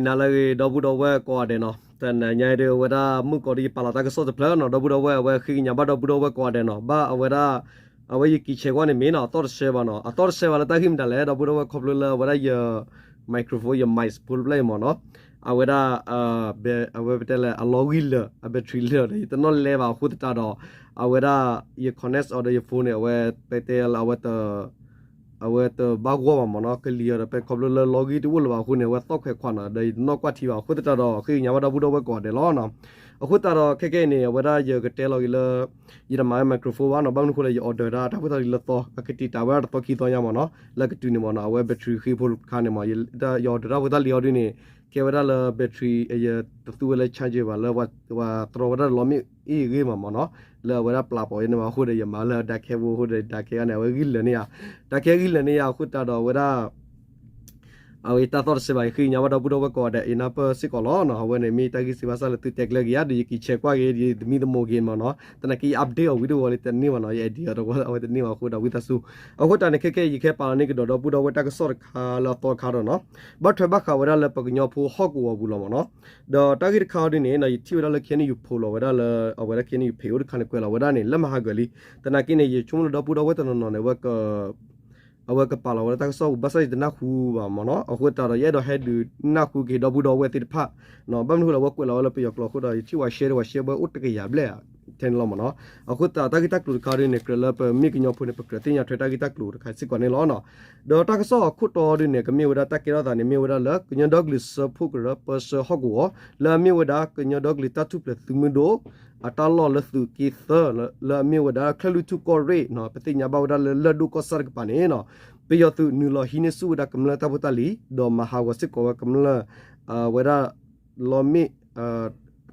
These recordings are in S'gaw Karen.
နၤလၢအဂ့ၤ ဒီပုၢ်ဒီဝဲၢ်ကိးဂၤဒဲးနီၤ, တနၤညါအံၤဒုး အဝဲဒၣ်မုၢ်ကီးဒီး ယပာ်လီၤတၢ်ကစီၣ်တဖျၢၣ်နီၤ, ဒီပုၢ်ဒီဝဲၢ် အဝဲဃ့ကညးဘၣ်ဒီပုၢ်ဒီဝဲၢ်ကိးဂၤဒဲးနီၤ, ဘၣ်အဝဲဒၣ် အဝဲယကံးဆဲးကွၢ်န့ၣ်မ့ၢ်နီၤ, အသီၣ်တဆှဲဘၣ်နီၤ, အသီၣ်တဆှဲဘၣ်လၢတၢ်ဂ့ၢ်မတၤလဲၣ် ဒီပုၢ်ဒီဝဲၢ် ခီဖျိလၢအဝဲဒၣ်ယ microphone ယ mic ဖိတဖျၢၣ်အံၤမ့ၢ်နီၤ, အဝဲဒၣ် အဝဲပတဲလဲၣ် အလီၤဂံၢ်လၢာ် အ battery လၢာ်ဒီး ယတနီၣ်လဲဘၣ်အဃိသတးဒီး အဝဲဒၣ် ယ connect အီၤဒီးယ phone န့ၣ် အဝဲပတဲလၢအဝဲ အဝဲတဘၣ်ဂီၢ်ဘၣ်မ့ၢ်နီၤ, ကလံၤအီၤဒီး ဖဲခီဖျိလၢလီၤဂံၢ်တအိၣ်လၢၤဘၣ်အဃိန့ၣ် အဝဲသီၣ်ခွဲးခွါနီၤ, ဒီးယတနီၣ်ကွၢ်ထံဘၣ်အဃိသတးဒီး ဃ့ကညးဘၣ်ဒီပုၢ်ဒီဝဲၢ်ကိးဂၤဒဲးလီၤနီၤ. အဃိသတးဒီး ခဲကနံၣ်အံၤန့ၣ် အဝဲဒၣ်ယကတဲလီၤက့ၤလၢ ယတမၤ microphone ဘၣ်နီၤ, ဘၣ်မနုၤအဃိလဲၣ် ယ order ဒၣ်တၢ်ဖိတၢ်လံၤလၢသီ အကတံာ်တာ်ဝဲဒၣ်တသီခံသီညါမ့ၢ်နီၤ, လၢကတုၤန့ၣ်မ့ၢ်နီၤ, အဝဲ battery ဃ့ဖိတခါန့ၣ်မ့ၢ် ယ order တၢ်ဖိတၢ်လံၤအီၤဒုးန့ၣ် ကဲဝဲဒၣ်လၢ battery ယတသူဝဲလၢ charger ဘၣ်လၢ ပှၤတြီဝဲဒၣ်လီမ့ၣ်အ့ၣ်ဂ့ၤမးမ့ၢ်နီၤ, လၢအဝဲဒၣ်ပျၢ်ပိာ်ယဲန့ၣ်မးအဃိဒီး ယမၤလၢ ဒၣ်ခဲဖိအဃိဒီး ဒၣ်ခဲအံၤန့ၣ် အဝဲဂံၢ်လၢာ်န့ၢ်ယၤ, ဒၣ်ခဲဂံၢ်လၢာ်န့ၢ်ယၤအဃိသတးဒီး အဝဲဒၣ် အဝဲတၢ်သီၣ်တဆှဲဘၣ် ယဃ့ကညးဘၣ်ဒီပုၢ်ဒီဝဲၢ်ကိးဂၤဒဲး အ့နၢ်ပၢၢ်စ့ၢ်ကီးလီၤနီၤ, အဝဲန့ၣ်မ့ၢ်တၢ်ဂ့ၢ်စံးဘၣ်စၢ်လၢသုတဲကျဲက့ၤယၤဒီး ယကံးဆဲးကွၢ်က့ၤ ယသမံသမိးက့ၤမ့ၢ်နီၤ, သနာ်က့ update အီၤဝံၤတဝီၤလံတန့ၢ်ဘၣ်နီၤ, ယ edit အီၤတဝီၤ အဝဲတန့ၢ်ဘၣ်အဃိဒီး ဝံသးစူၤ အဃိတၢ်န့ၣ် ခဲကနံၣ်အံၤ ယကဟဲပာ်လီၤန့ၢ်ကဒီးဒီပုၢ်ဒီဝဲၢ်တၢ်ကစီၣ်တခါလၢအသီတခါဒီးနီၤ, ဘၣ်ထွဲဘၣ်ဃးဝဲဒၣ်လၢပကညီဖိဟီၣ်ကဝီၤပူၤလီၤမ့ၢ်နီၤ, ဒီးတၢ်ဂ့ၢ်တခါအံၤဒုးန့ၣ်နီၤ ယထံၣ်ဝဲဒၣ်လၢ ခဲနံၣ် ယဖိးလီၤဝဲဒၣ်လၢ အဝဲဒၣ် ခဲနံၣ် ယဖံးအိၣ်တခါန့ၣ် ကွဲးလီၤဝဲဒၣ်န့ၣ် လၢမဟါဂီၤလံ, သနာ်က့န့ၣ် ယဆိကမိၣ်လၢဒီပုၢ်ဒီဝဲၢ်တနီၤနီၤန့ၣ် အဝဲကပာ်လီၤဝဲဒၣ်တၢ်ကစီၣ်ပူၤ ဘၣ်ဆၣ်ယတနၢ်ဟူဘၣ်မ့ၢ်နီၤ, အဃိသတးဒီး ယအဲၣ်ဒိးဟဲဒုးနၢ်ဟူက့ၤဒီပုၢ်ဒီဝဲၢ်သ့ၣ်တဖၣ် ဘၣ်မနုၤအဃိလဲၣ် အဝဲကွဲးလီၤဝဲလၢပယီၤကျိာ်အဃိဒီး ယထံၣ်ဝဲ share ဒီးဝဲ share ဝဲအိၣ်တကယၤဘျဲၣ်ထဲန့ၣ်လီၤမ့ၢ်နီၤ, အဃိသတးတၢ်ဂ့ၢ်တၢ်ကျိၤတခါဒုးန့ၣ် ကြၢးလၢပမ့ၢ်ကညီဖိန့ၣ် ပကြၢးသ့ၣ်ညါထွဲတၢ်ဂ့ၢ်တၢ်ကျိၤတခါစ့ၢ်ကီးန့ၣ်လီၤ. ဒီးတၢ်ကစီၣ်အခိၣ်တီဒုးန့ၣ် ကမ့ၢ်ဝဲဒၣ်တၢ်ကဲထီၣ်သးန့ၣ် မ့ၢ်ဝဲဒၣ်လၢကညီဒီကလုာ်စၢဖှိၣ်ကရၢပၢဆှၢဟီၣ်ကဝီၤ လၢအမ့ၢ်ဝဲဒၣ်ကညီဒီကလုာ်တၢ်ထူၣ်ဖျဲးသုးမုၢ်ဒိၣ် အတၢ်လီၢ်လၢသုးက့သၢ လၢအမ့ၢ်ဝဲဒၣ်ချၢၣ်လွံၢ်ထူၣ်ကီၢ်ရ့ၣ်နီၤ, ပသ့ၣ်ညါဘၣ်ဝဲဒၣ်လၢလၢၢ်ဒိၣ်ကီၢ်ဆၣ်တကပၤန့ၣ်နီၤ, ပယီၤသုးနုာ်လီၤဟံးန့ၢ်ဆူၣ်ဝဲဒၣ်ကမျၢၢ်တၢ်ဖိတၢ်လံၤ ဒီးမၤဟးဂီၤစ့ၢ်ကီးဝဲကမျၢၢ် အဝဲဒၣ် လီမ့ၣ်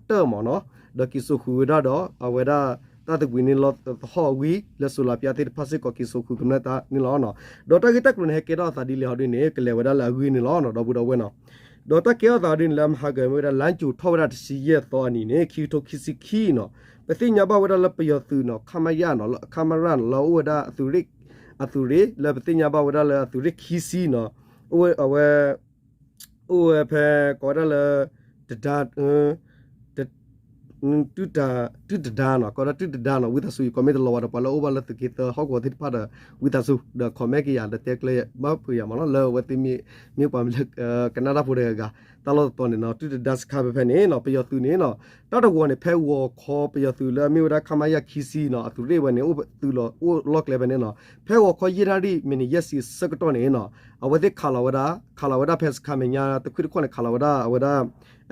တၢၢ်မ့ၢ်နီၤ, ဒီးက့ၤစိာ်ဃုာ်ဝဲဒၣ်ဒီး အဝဲဒၣ်တၢ်သဘှံးန့ၢ်လီသဟီၣ်ဝံၤ လၢ solar ပၠါသ့ၣ်တဖၣ်စ့ၢ်ကီး က့ၤစိာ်ဃုာ်ကမျၢၢ်တၢ်န့ၣ်လီၤ. ဒီးတၢ်ဂ့ၢ်တၢ်ကျိၤန့ၣ် ဟဲကဲထီၣ်အသးဒ်လဲၣ်ဟီဒ်န့ၣ် ကလဲၤဝဲဒၣ်လၢအဂ့ၢ်န့ၣ်လီၤ ဒီပုၢ်ဒီဝဲၢ်နီၤ. ဒီးတၢ်ကဲထီၣ်သးဒ်န့ၣ် လၢမဟါဂီၤမ့ၢ်ဝဲဒၣ် လါကၠိၤထီၣ်ဝဲဒၣ်တဆံယဲၢ်သီအနံၤန့ၣ် ခံကထိခံဆံခံနီၤ, ပသ့ၣ်ညါဘၣ်ဝဲဒၣ်လၢပယီၤသုးနီၤ ခမရနီၤ ခမရနီၤ လၢအအိၣ်ဝဲဒၣ်အသုးရ့ၣ် အသုးရ့ၣ် လၢပသ့ၣ်ညါဘၣ်ဝဲဒၣ်လၢအသုးရ့ၣ်ခံဆံနီၤ, အဝဲ အိၣ်ဝဲဖဲ ကိးဝဲဒၣ်လၢ တဒါ တ တုၢ်တဒါနီၤ, ကိးဝဲဒၣ်တုၢ်တဒါနီၤ, ဝံသးစူၤ ယကိးမ့ၢ်တလီၤဘၣ်ဒီး ပှၤလၢအအိၣ်ဘၣ်လၢသုးက့သၢဟီၣ်ကဝီၤသ့ၣ်တဖၣ်ဒီး ဝံသးစူၤ ဒီး comment က့ၤယၤ ဒီးတဲကျဲဘၣ်ဖုးယၤမ့ၢ်နီၤ, လၢအဝဲသ့ၣ်မ့ၢ်ပှၤလၢ ကနၣ်တၢ်ဖိတဂၤဂၤ တၢ်လီၢ်တတီၤန့ၣ်နီၤ, တုၢ်တဒါစခါဖဲဖဲန့ၣ်နီၤ, ပယီၤသုးန့ၣ်နီၤ, တၢ်တဝီၤန့ၣ် ဖဲဂီၤခီပယီၤသုးလၢအမ့ၢ်ဝဲဒၣ် ခမရ ခံဆံနီၤ, အသုးရ့ၣ်ဝဲန့ၣ် အိၣ်သုးလီၤအိၣ်လီၢ်ကျဲဖဲန့ၣ်နီၤ, ဖဲဂီၤခီယဲၢ်နၣ်ရံၣ် မံးနံးယဲၢ်ဆံအဆၢကတီၢ်န့ၣ်နီၤ, အဝဲသ့ၣ်ခးလီၤဝဲဒၣ် ခးလီၤဝဲဒၣ်ဖဲစခါမဲာ်ညါ တခွံတခီန့ၣ် ခးလီၤဝဲဒၣ် အဝဲဒၣ်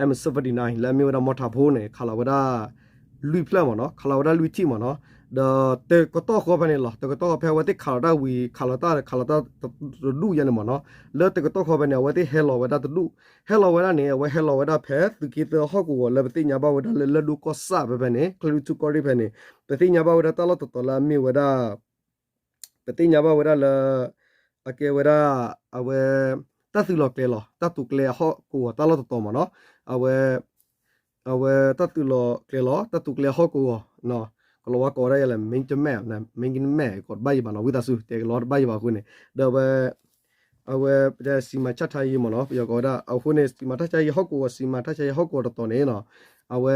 M seventy-nine လၢအမ့ၢ်ဝဲဒၣ် mortar ဖိန့ၣ် ခးလီၤဝဲဒၣ် လွံၢ်ဖျၢၣ်မ့ၢ်နီၤ, ခးလီၤဝဲဒၣ်လွံၢ်ထံၣ်မ့ၢ်နီၤ, ဒီးတကတီၢ်ဃီဖဲန့ၣ်လီၤ, တကတီၢ်ဃီဖဲအဝဲသ့ၣ်ခးလီၤတၢ်ဝံၤ ခးလီၤတၢ် ခးလီၤတၢ်တဒူၣ်ယဲန့ၣ်မ့ၢ်နီၤ, လၢတကတီၢ်ဃီဖဲန့ၣ် အဝဲသ့ၣ်ဟဲလီၤဝဲဒၣ်တဒူၣ်, ဟဲလီၤဝဲဒၣ်န့ၣ် အဝဲဟဲလီၤဝဲဒၣ်ဖဲသုးက့သၢဟီၣ်ကဝီၤ လၢပသ့ၣ်ညါဘၣ်ဝဲဒၣ်လၢလၢၢ်ဒိၣ်ကီၢ်ဆၣ်ဖဲဖဲန့ၣ် ချၢၣ်လွံၢ်ထူၣ်ကီၢ်ရ့ၣ်ဖဲန့ၣ်, ပသ့ၣ်ညါဘၣ်ဝဲဒၣ်တၢ်လီၢ်တတီၤလၢအမ့ၢ်ဝဲဒၣ် ပသ့ၣ်ညါဘၣ်ဝဲဒၣ်လၢ အကဲဝဲဒၣ် အဝဲ တၢ်သုးလီၤကျဲၤလီၤ တၢ်တိာ်ကျဲၤအဟီၣ်ကဝီၤတၢ်လီၢ်တတီၤမ့ၢ်နီၤ, အဝဲ အဝဲတၢ်သုးလီၤကျဲၤလီၤ တၢ်တိာ်ကျဲၤအဟီၣ်ကဝီၤ ကလီၤဝါကိးဝဲဒၣ်ယဲလၢ မ့ကမဲၣ် မ့ကမဲၣ် ကိးတဘၣ်ယံၤဘၣ်နီၤ ဝံသးစူၤ တဲကလီတဘၣ်ယံၤဘၣ်အဃိန့ၣ်, ဒီးအဝဲ အဝဲ စံးမၤဆၣ်ထါယံၤမ့ၢ်နီၤ ပယီၤကိးဝဲဒၣ် အဃိန့ၣ် စံးမၤထါဆါယံၤဟီၣ်ကဝီၤ စံးမၤထါဆါယံၤဟီၣ်ကဝီၤတတီၤန့ၣ်နီၤ, အဝဲ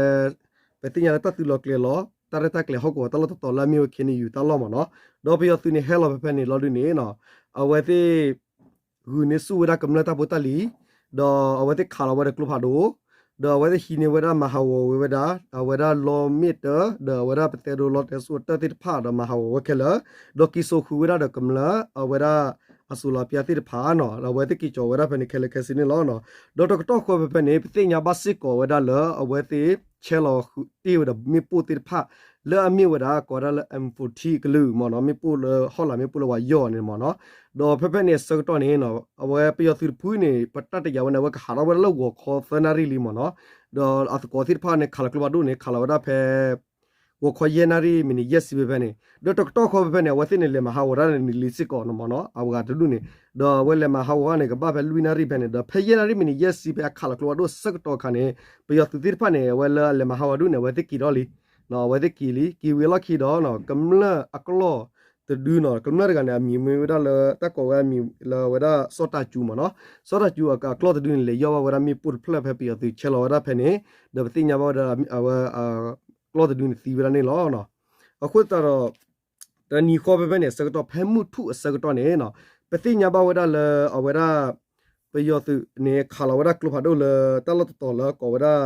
ပသ့ၣ်ညါလၢတၢ်သုးလီၤကျဲၤလီၤ တၢ်ရဲၣ်တၢ်ကျဲၤဟီၣ်ကဝီၤတၢ်လီၢ်တတီၤလၢအမ့ၢ်ဝဲ ခ့ၣ်အဲၣ်ယူၣ် တၢ်လီၢ်မ့ၢ်နီၤ, ဒီးပယီၤသုးန့ၣ်ဟဲလီၤဖဲဖဲန့ၣ်လီၤဒုးန့ၣ်နီၤ, အဝဲသ့ၣ် ဂုာ်န့ၢ်ဆူၣ်ဝဲဒၣ်ကမျၢၢ်တၢ်ဖိတၢ်လံၤ, ဒီးအဝဲသ့ၣ်ခးလီၤဝဲဒီးကျိဖးဒိၣ်, ဒီးအဝဲသ့ၣ်ဟံးန့ၢ်ဝဲဒၣ်မၤဟးဂီၤဝဲဝဲဒၣ် အဝဲဒၣ်လီမ့ၣ်တၢၢ် ဒီးအဝဲဒၣ်ပသဲဒိလီတဲစိအတၢၢ်သ့ၣ်တဖၣ်ဒီးမၤဟးဂီၤဝဲခဲလၢာ်, ဒီးက့ၤစိာ်ဃုာ်ဝဲဒၣ်ဒီးကမျၢၢ် အဝဲဒၣ် အစိၤလီၤပၠါသ့ၣ်တဖၣ်နီၤ ဒီးအဝဲသ့ၣ်က့ၤကၠီၤဝဲဒၣ်ဖဲန့ၣ်ခဲလၢာ်ခဲဆ့န့ၣ်လီၤ. ဒီးတကတီၢ်ဃီဖဲဖဲန့ၣ် ပသ့ၣ်ညါဘၣ်စ့ၢ်ကီးဝဲဒၣ်လၢ အဝဲသ့ၣ်ဆဲးလီၤဃုာ်တ့ၢ်ဝဲဒီးမ့ၣ်ပိၢ်သ့ၣ်တဖၣ် လၢအမ့ၢ်ဝဲဒၣ် ကိးဝဲဒၣ်လၢ M fourteen ကလုာ်မ့ၢ်နီၤ, မ့ၣ်ပိၢ်လၢဟီၣ်လာ်မ့ၣ်ပိၢ်လၢပှၤယီၢ်န့ၣ်မ့ၢ်နီၤ, ဒီးဖဲဖဲန့ၣ်အဆၢကတီၢ်န့ၣ်နီၤ အဝဲပယီၤသုးတဖုန့ၣ် ပတၢ်တယာ်ဝဲန့ၣ် အဝဲကဟးထီၣ်ဝဲဒၣ်လၢဂီၤခီသၢနၣ်ရံၣ်လံမ့ၢ်နီၤ, ဒီးအသကိးသ့ၣ်တဖၣ်န့ၣ် ခးလီၤကျိဖးဒိၣ်န့ၣ် ခးလီၤဝဲဒၣ်ဖဲ ဂီၤခီယဲၢ်နၣ်ရံၣ် မံးနံးယဲၢ်ဆံဖဲဖဲန့ၣ်, ဒီးတကတီၢ်ဃီဖဲဖဲန့ၣ် အဝဲသ့ၣ်န့ၣ် လဲၤမၤဟးဂီၤတၢ်န့ၣ်လံစ့ၢ်ကီးမ့ၢ်နီၤ, အဝဲဂၤတဒူၣ်န့ၣ်, ဒီးအဝဲလဲၤမၤဟးဂီၤန့ၣ် ကဘၣ်ဖဲလွံၢ်နၣ်ရံၣ်ဖဲန့ၣ်, ဒီးဖဲယဲၢ်နၣ်ရံၣ် မံးနံးယဲၢ်ဆံဖဲအခးလီၤကျိဖးဒိၣ်အဆၢကတီၢ်အခါန့ၣ် ပယီၤသုးသ့ၣ်တဖၣ်န့ၣ် အဝဲလၢအလဲၤမၤဟးဂီၤဒူၣ်န့ၣ် အဝဲသ့ၣ်က့ၤထီၣ်လံ, အဝဲသ့ၣ်က့ၤလံ, က့ၤဝံၤအလီၢ်ခံဒီး ကမျၢၢ်အကလီၢ် တဒုနီၤ, ကမျၢၢ်တဂၤန့ၣ် အမံၤမ့ၢ်ဝဲဒၣ်လၢ တၢ်ကိးဝဲအမံၤလၢအဝဲဒၣ်စီၤတၢ်ကၠူမ့ၢ်နီၤ. စီၤတၢ်ကၠူအကျီၢ်တဒုန့ၣ် လဲၤယီၢ်ဘၣ်ဝဲဒၣ်မ့ၣ်ပိၢ်တဖျၢၣ်ဖဲပယီၤသုးဆဲးလီၤဝဲဒၣ်ဖဲန့ၣ်, ဒီးပသ့ၣ်ညါဘၣ်ဝဲဒၣ်အဝဲ ကျီၢ်တဒုန့ၣ်သံဝဲဒၣ်န့ၣ်လီၤ. အဃိသတးဒီး တနံၤဃီဖဲဖဲန့ၣ် အဆၢကတီၢ် ဖဲမုၢ်ထူၣ်အဆၢကတီၢ်န့ၣ်နီၤ, ပသ့ၣ်ညါဘၣ်ဝဲဒၣ်လၢအဝဲဒၣ် ပယီၤသုးန့ၣ် ခးလီၤဝဲဒၣ်ကျိဖးဒိၣ်လၢတၢ်လီၢ်တတီၤလၢကိးဝဲဒၣ်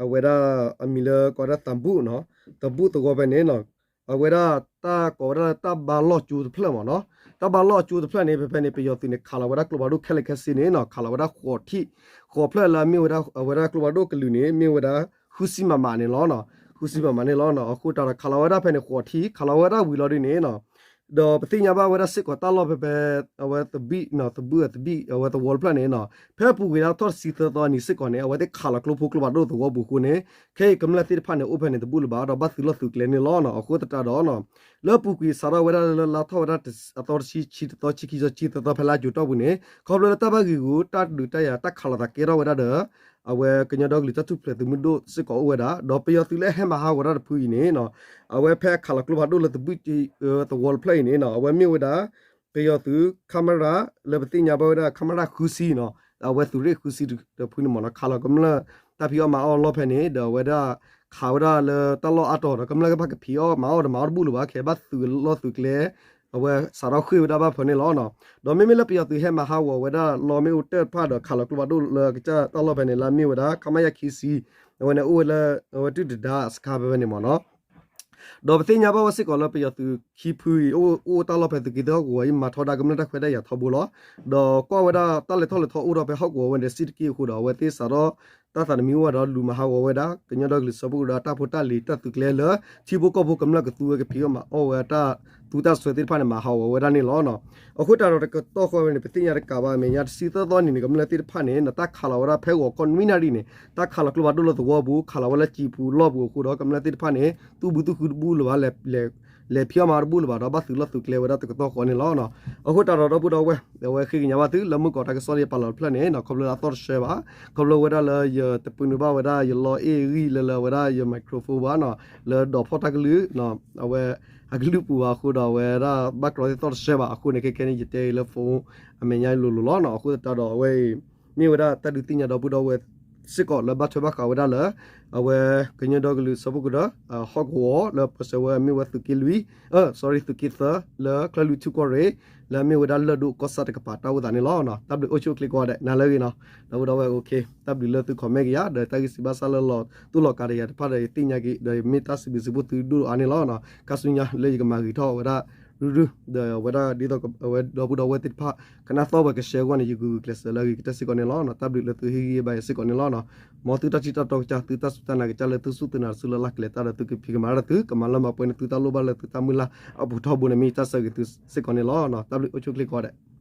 အဝဲဒၣ်အမံၤလၢကိးဝဲဒၣ်သးဘူၣ်နီၤ, သးဘူၣ်သဝီဖဲန့ၣ်နီၤ, အဝဲဒၣ်တၢ်ကိးဝဲဒၣ်တၢ်ဘါလီၢ်ကၠိတဖျၢၣ်မ့ၢ်နီၤ. တၢ်ဘါလီၢ်ကၠိတဖျၢၣ်န့ၣ် ဖဲဖဲန့ၣ် ပယီၤသုးန့ၣ် ခးလီၤဝဲဒၣ်ကျိဖးဒိၣ်ခဲလၢာ်ခဲဆ့န့ၣ်နီၤ, ခးလီၤဝဲဒၣ်ဃိးထံၣ်, ဃိးဖျၢၣ်လၢအမ့ၢ်ဝဲဒၣ် အဝဲဒၣ်ကျိဖးဒိၣ်ကလုာ်န့ၣ် မ့ၢ်ဝဲဒၣ် ဃုဆံမမန့ၣ်လီၤ. ဃုဆံမမန့ၣ်လီၤ. အဃိတၢ်ဒီးခးလီၤဝဲဒၣ်ဖဲန့ၣ် ဃိးထံၣ်, ခးလီၤဝဲဒၣ်ဝံၤလီၤဒ်န့ၣ်နီၤ, ဒီးပသ့ၣ်ညါဘၣ်ဝဲဒၣ်စ့ၢ်ကီးတၢ်လီၢ်ဖဲဖဲ အဝဲသဘံၣ်နီၤ, သဘံၣ်အသဘံၣ် အဝဲသဝီတဖျၢၣ်န့ၣ်နီၤ, ဖဲအပူၤကွံာ်လၢထီၣ်တဆံသၢသီအနံၤစ့ၢ်ကီးန့ၣ် အဝဲသ့ၣ်ခးလီၤကျိဖိကျိဖးဒိၣ်သဝီပူၤအဃိန့ၣ် ခဲအံၤကမျၢၢ်သ့ၣ်တဖၣ်န့ၣ် အိၣ်ဖဲန့ၣ်တဘူၣ်လၢၤဘၣ် ဒီးဘၣ်သုးလီၢ်သုးကျဲန့ၣ်လီၤ. အဃိသတးဒီး လၢအပူၤကွံာ်စးထီၣ်ဝဲဒၣ်လၢလါထီၣ်ဝဲဒၣ်အသီတဆံ ဆံတသီ ဆံခံသီ ဆံသၢသီဖဲလါယူၤတီၢ်ပူၤန့ၣ် ခီဖျိလၢတၢ်ဘၣ်ဂံာ်ဂူာ် တၢ်ဒုးတၢ်ယၤ တၢ်ခးလိာ်သးကဲထီၣ်ဝဲဒၣ်ဒီး အဝဲကညီဒီကလုာ်တၢ်ထူၣ်ဖျဲးသုးမုၢ်ဒိၣ်စ့ၢ်ကီးအိၣ်ဝဲဒၣ် ဒီးပယီၤသုးလၢဟဲမၤဟးဂီၤတၢ်တဖုအံၤန့ၣ်နီၤ, အဝဲဖဲအခးလီၤကျိဖးဒိၣ်လၢသဘံၣ်သဝီတဖျၢၣ်အံၤန့ၣ်နီၤ, အဝဲမ့ၢ်ဝဲဒၣ် ပယီၤသုး ခမရ လၢပသ့ၣ်ညါဘၣ်ဝဲဒၣ် ခမရ ဃုဆံနီၤ, အဝဲသုးရ့ၣ်ဃုဆံတဖုန့ၣ်မ့ၢ်နီၤ, ခးလီၤကမျၢၢ်တၢ်ဖံးအီၣ်မၤအီၣ်လီၢ်ဖဲန့ၣ် ဒီးအဝဲဒၣ်ခးဝဲဒၣ်လၢတၢ်လီၢ်အါတီၤဒီး ကမျၢၢ်ကဘၣ်ကဖံးအီၣ်မၤအီၣ်ဒီးမၤအီၣ်တဘူၣ်လၢၤဘၣ် ခဲဘၣ်သုးလီၢ်သုးကျဲ အဝဲစးထီၣ်ဃ့ၢ်ဝဲဒၣ်ဘၣ်ဖဲန့ၣ်လီၤ. ဒီးမ့မ့ၢ်လၢပယီၤသုးဟဲမၤဟးဂီၤဝဲဒၣ်လီၢ်မ့ၣ်အူတၢၢ်တဖၣ်ဒီး ခးလီၤကျိဖးဒိၣ်လၢအကစၢ်တၢ်လီၢ်ဖဲန့ၣ် လၢအမ့ၢ်ဝဲဒၣ် ခမရ ခံဆံ, အဝဲန့ၣ်အိၣ်ဝဲလၢ အဝဲဒုၣ်ဒါအစခါဖဲဖဲန့ၣ်မ့ၢ်နီၤ. ဒီးပသ့ၣ်ညါဘၣ်ဝဲစ့ၢ်ကီးလၢပယီၤသုးခံဖုအံၤ အိၣ်အိၣ်တၢ်လီၢ်ဖဲသုးက့သၢဟီၣ်ကဝီၤအံၤ မၤထီဒါကမျၢၢ်တၢ်ခွဲးတၢ်ယာ်ထီဘိလီၤ. ဒီးကွၢ်ဝဲဒၣ်တၢ်လဲၤထီၣ်လဲၤထီအိၣ်ထီၣ်ဖဲဟီၣ်ကဝီၤဝဲန့ၣ် စံၣ်တက့ၢ်အဃိဒီး အဝဲသ့ၣ်စးထီၣ်တၢ်သးတမံၤအိၣ်ဝဲဒီး လူၤမၤဟးဂီၤဝဲဒၣ် ကညီဒီကလုာ်စၢဖှိၣ်ကရၢ တၢ်ဖိတၢ်လံၤတၢ်သုးကျဲလၢ ထံဖိကီၢ်ဖိကမျၢၢ်ကသူဝဲကဖံးအီၣ်မၤအီၣ်ဝဲတၢ်သူတၢ်စွဲသ့ၣ်တဖၣ်န့ၣ် မၤဟးဂီၤဝဲဒၣ်န့ၣ်လီၤ. အဃိတၢ်ဒီးတကတီၢ်ဃီဝဲန့ၣ် ပသ့ၣ်ညါတကးဘၣ် အမဲာ်ညါတဆံသၢသီန့ၣ်န့ၣ် ကမျၢၢ်သ့ၣ်တဖၣ်န့ၣ် တၢ်ခးလီၤဝဲဒၣ်ဖဲဂီၤခီနွံနၣ်ရံၣ်န့ၣ် တၢ်ခးလီၤကျိဖးဒိၣ်လၢသဝီပူၤ ခးလီၤဝဲလၢစံာ်ပူၤလီၢ်ပူၤအဃိဒီး ကမျၢၢ်သ့ၣ်တဖၣ်န့ၣ် သူၣ်ဘုသူၣ်ခုတဘူၣ်လၢၤဘၣ် လဲၤဖံးအီၣ်မၤအီၣ်တဘူၣ်လၢၤဘၣ်ဒီး ဘၣ်သုးလီၢ်သုးကျဲဝဲဒၣ်တကတီၢ်ဃီန့ၣ်လီၤ. အဃိတၢ်ဒီးဒီပုၢ်ဒီဝဲၢ် အဝဲဃ့ကညးဘၣ်သု လၢမုၢ်ကီးတၢ်ကစီၣ်လၢယပာ်လီၤတဖျၢၣ်န့ၣ်နီၤ ခီဖျိလၢအသီၣ်တဆှၢဘၣ် ခီဖျိဝဲဒၣ်လၢယတပၢနုာ်ဘၣ်ဝဲဒၣ်ယလီအ့ၣ်ဂံၢ်လၢလၢဝဲဒၣ်ယ microphone ဘၣ်နီၤ လၢဒိးဖီၣ်တၢ်ကလုၢ် အဝဲအကလုၢ်ပူၤဘၣ်အဃိဒီး အဝဲဒၣ်ဘၣ်ကြီသ့ၣ်သီၣ်တဆှၢဘၣ်အဃိန့ၣ် ခဲခဲန့ၣ် ယတဲအံၤလၢ phone အမဲာ်ညါလိၤလိၤလီၤနီၤ. အဃိသတးဒီးအဝဲအံၤ မ့ၢ်ဝဲဒၣ်တၢ်ဒုးသ့ၣ်ညါဒီပုၢ်ဒီဝဲၢ်စ့ၢ်ကီးလၢဘၣ်ထွဲဘၣ်ဃးဝဲဒၣ်လၢ အဝဲကညီဒီကလုာ်စၢဖှိၣ်ကရၢ ဟီၣ်ကဝီၤလၢပှၤစၢၤဝဲမ့ၢ်ဝဲသုးက့လွံၢ် sorry သုးက့သၢ လၢချၢၣ်လွံၢ်ထူၣ်ကီၢ်ရ့ၣ် လၢအမ့ၢ်ဝဲဒၣ်လၢၢ်ဒိၣ်ကီၢ်ဆၣ်တကပၤတၢ်အိၣ်သးန့ၣ်လီၤ. တၢ်ဘျုးအိၣ်ဆူၣ်အိၣ်ချ့ကိးဂၤဒဲး နၤလၢအဂ့ၤနီၤ ဒီပုၢ်ဒီဝဲၢ် တၢ်ဘျုးလၢသု comment က့ၤယၤ ဒီးတၢ်ဂ့ၢ်စံးဘၣ်ဆၣ်လၢလီၤတူၢ်လီၤကာ်ဒီးယၤတဖၣ်ဒီး ယသ့ၣ်ညါက့ၤ ဒီးယမ့ၢ်တၢ်စံးဘျုးစံးဖှိၣ်သုဒိၣ်အါန့ၣ်လီၤ. ခါဆူညါလၢယကမၤဂ့ၤထီၣ်ဝဲဒၣ် ရုရု ဒီးအဝဲဒၣ်ဒ်သိးအဝဲဒီပုၢ်ဒီဝဲၢ်သ့ၣ်တဖၣ် ကနၣ်သီပှၤကshareအဂီၢ်န့ၣ် ယဂုာ်ကျဲးစၢးလၢအဂ့ၤကတၢၢ်စ့ၢ်ကီးန့ၣ်လီၤ. တၢ်ဘျုးလၢသုဟ့ၣ်ဂံၢ်ဟ့ၣ်ဘါယၤစ့ၢ်ကီးန့ၣ်လီၤ. မ်သုတၢ်ထံၣ်တၢ်တီကစၢ် သုတၢ်စူၢ်တၢ်နာ်ကစၢ်လၢသုစူၢ်သုနာ်တစုလၢ်လၢ်ကလဲၤတၢ်ဒီးသုကဖံးကမၤတၢ်သု ကမၤလၢမၤပှဲၤန့ၢ်သုတၢ်လိၣ်ဘၣ်လၢသုတၢ်မုၢ်လၢ်အပူၤထီဘိန့ၣ် မ့ၢ်ယတၢ်ဆၢဂ့ၤသုစ့ၢ်ကီးန့ၣ်လီၤ. တၢ်ဘျုးအိၣ်ဆူၣ်အိၣ်ချ့ကိးဂၤဒဲး